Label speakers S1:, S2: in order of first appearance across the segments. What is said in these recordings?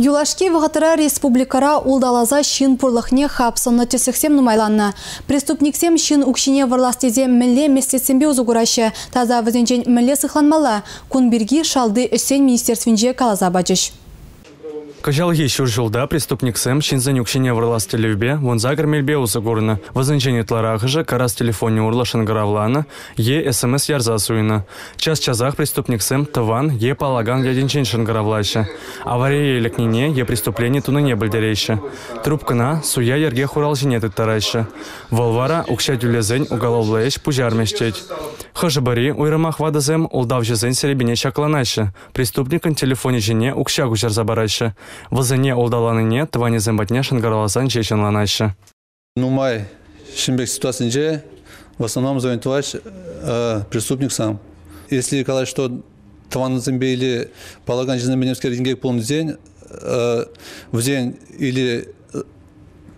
S1: Юлашки вӑхӑтра республикӑра улталаса ҫын пурлӑхне хапсӑннӑ тӗслӗхсем нумайланнӑ. Преступниксем ҫын укҫине вӑрлас тесе мӗнле меслетсемпе усӑ кураҫҫӗ тата вӗсенчен мӗнле сыхланмалла? Кун пирки Шалти ӗҫсен министерствинче каласа пачӗҫ.
S2: Кӑҫалхи ҫур ҫулта преступниксем ҫынсен укҫине вӑрлас тӗллевпе 18 мелпе усӑ курнӑ. Вӗсенчен ытларахӑшӗ карас телефонӗ урлӑ шӑнкӑравланӑ е СМС ярса суйнӑ. Час-часах преступниксем тӑван е паллакан ятӗнчен шӑнкӑравлаҫҫӗ. Аварие лекнине е преступлени тунине пӗлтереҫҫӗ. Трубкӑна суя йӗрке хуралҫине тыттараҫҫӗ. Вӑл вара укҫа тӳлесен уголовлӑ ӗҫ пуҫармӗҫ тет. Хӑшӗ-пӗри, уйрӑмах ватӑсем, ултавҫӑсен серепине ҫакланаҫҫӗ. Преступникӑн телефонӗ ҫине укҫа куҫарса параҫҫӗ. Вӗсене улталанине тӑванӗсем патне шӑнкӑравласан ҫеҫ ӑнланаҫҫӗ.
S3: Нумай ҫын пек ситуацинче в основном звонит преступник сам. Если калать, что тӑванӗсемпе или паллакан ҫынсемпе темскер инкек пулнӑ тесен, вӗсен или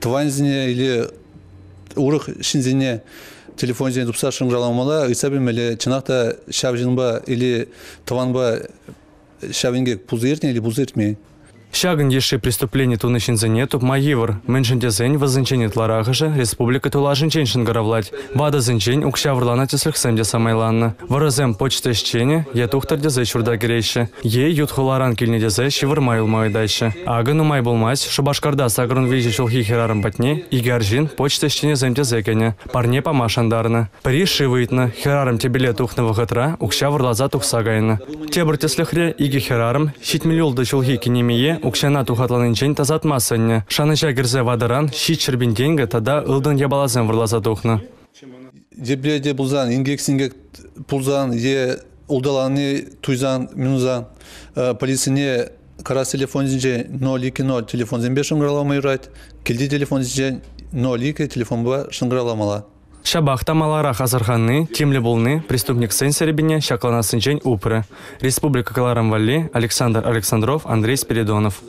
S3: тӑванӗсене или урӑх ҫынсене телефонсене тупса шӑнкӑравламалла, ыйтса пӗлмелле, чӑнах та ҫав ҫынпа или тӑванпа ҫав инкек пулса иртнӗ или пулса иртмен.
S2: Ҫакӑн йышши преступлени тунӑ ҫынсене тупма йывӑр. Мӗншӗн тесен вӗсенчен ытларахӑшӗ республика тулашӗнчен шӑнкӑравлать. Ватӑсенчен укҫа вӑрланӑ тӗслӗхсем те самайланнӑ. Вӑрӑсем почта ӗҫченӗ е тухтӑр тесе ҫурта кӗреҫҫӗ, е ют хуларан килнӗ тесе ҫывӑрма юлма ыйтаҫҫӗ. Акӑ нумай пулмасть Шупашкарта 83 ҫулхи хӗрарӑм патне икӗ арҫын почта ӗҫченӗсем тесе кӗнӗ, парне пама шантарнӑ. Пӗри шыв ыйтнӑ, хӗрарӑм тӗпеле тухнӑ вӑхӑтра укҫа вӑрласа тухса кайнӑ. Тепӗр тӗслӗхре икӗ хӗрарӑм 76 ҫулхи кинемее укҫана тухатланинчен тасатма сӗннӗ. Шанӑҫа кӗрсе ватӑран 700 пин тенкӗ тата ылтӑн япаласем вӑрласа тухнӑ.
S3: Епле те пулсан, инкек-синкек пулсан е улталани туйсан, минусан полицине карас телефонсенчен 020 телефонсемпе шӑнкӑравлама юрать, килти телефонсенчен 02 телефонпа шӑнкӑравламалла.
S2: Ҫапах та маларах асӑрханни, тимлӗ пулни преступниксен серепине ҫакланассинчен упрӗ. Республика кӑларӑм валли Александр Александров, Андрей Спиридонов.